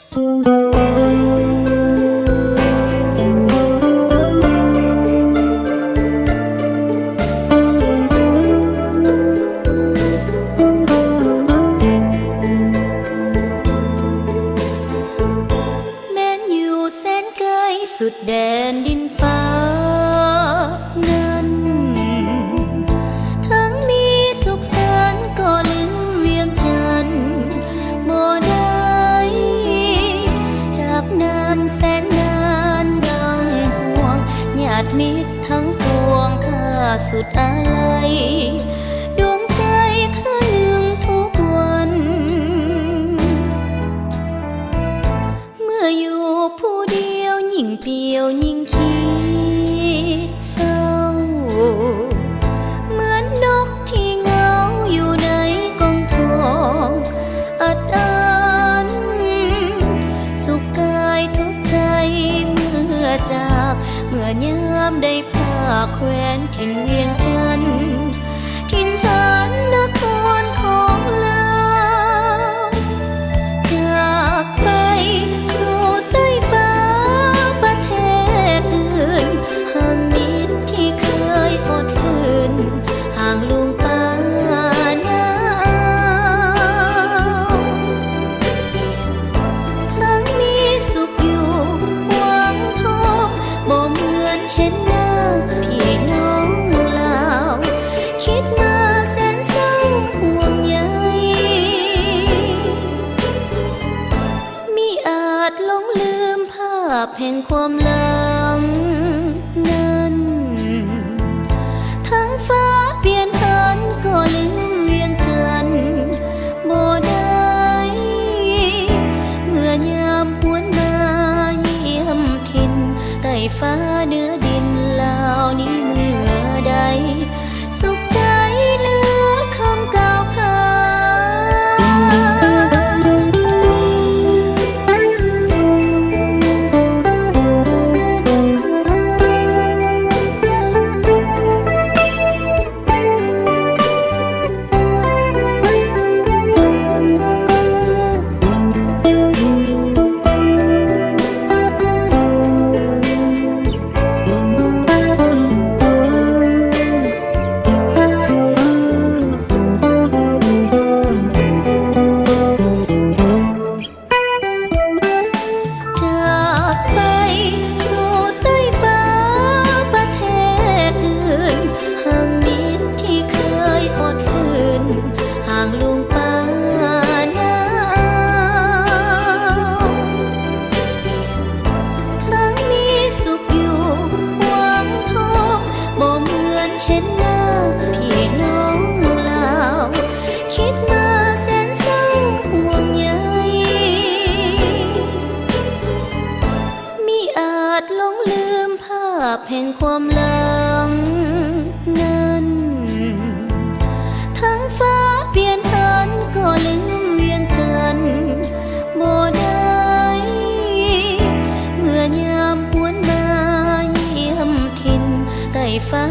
ແມ່ນຢູ່ແສນໄກສຸດແດນດິນຟ້ານັ້ນ ທັງມີສຸກສັນກໍລືມວຽງຈັນບໍ່ໄດ້ ຈາກນານແສນນານດັ່ງຫ່ວງ ຍາດມິດທັງປວງຂ້າສຸດອາໄລ ດວງໃຈຄະນຶງທຸກວັນ ເມື່ອຢູ່ຜູ້ດຽວຍິ່ງປ່ຽວຍິ່ງຂີ້ເສົ້າ ເໝືອນນົກທີ່ເຫງົາຢູ່ໃນກອງທອງອັດອັນ ສຸກກາຍທຸກໃຈເມື່ອຈາກ ເມື່ອຍາມໄດ້ພາກແຄວ້ນຖິ່ນວຽງຈັນ ຖິ່ນຖານນະຄອນຂອງລາວ ຈາກໄປສູ່ໃຕ້ຟ້າປະເທດອື່ນ ຫ່າງມິດທີ່ເຄີຍສົດຊື່ນ ຫ່າງລຸງປ້ານາອາວ ທັງມີສຸກຢູ່ຫວັງທອງ ບໍ່ເໝືອນເຫັນໜ້າພີ່ນ້ອງລາວ ຄິດມາແສນເສົ້າຫ່ວງໃຍ ມິອາດຫຼົງລືມພາບແຫ່ງຄວາມຫຼັງນັ້ນ ທັງຟ້າປ່ຽນພັນກໍລືມວຽງຈັນບໍ່ໄດ້ ເມື່ອຍາມຫວນມາຢ້ຽມຖິ່ນ ໃຕ້ຟ້າເໜືອດິນລາວນີ້ເມື່ອໃດ ສຸກໃຈເຫຼືອຄຳກ່າວຂານ ຈາກໄປສູ່ໃຕ້ຟ້າປະເທດອື່ນ ຫ່າງມິດທີ່ເຄີຍສົດຊື່ນ ຫ່າງລຸງປ້ານາອາວ ທັງມີສຸກຢູ່ຫວັງທອງ ບໍ່ເໝືອນເຫັນໜ້າພີ່ນ້ອງລາວ ຄິດມາແສນເສົ້າຫ່ວງໃຍ ມິອາດຫຼົງລືມພາບແຫ່ງຄວາມຫຼັງນັ້ນ ທັງຟ້າປ່ຽນພັນກໍລືມວຽງຈັນບໍ່ໄດ້ ເມື່ອຍາມຫວນມາຢ້ຽມຖິ່ນ ໃຕ້ຟ້າ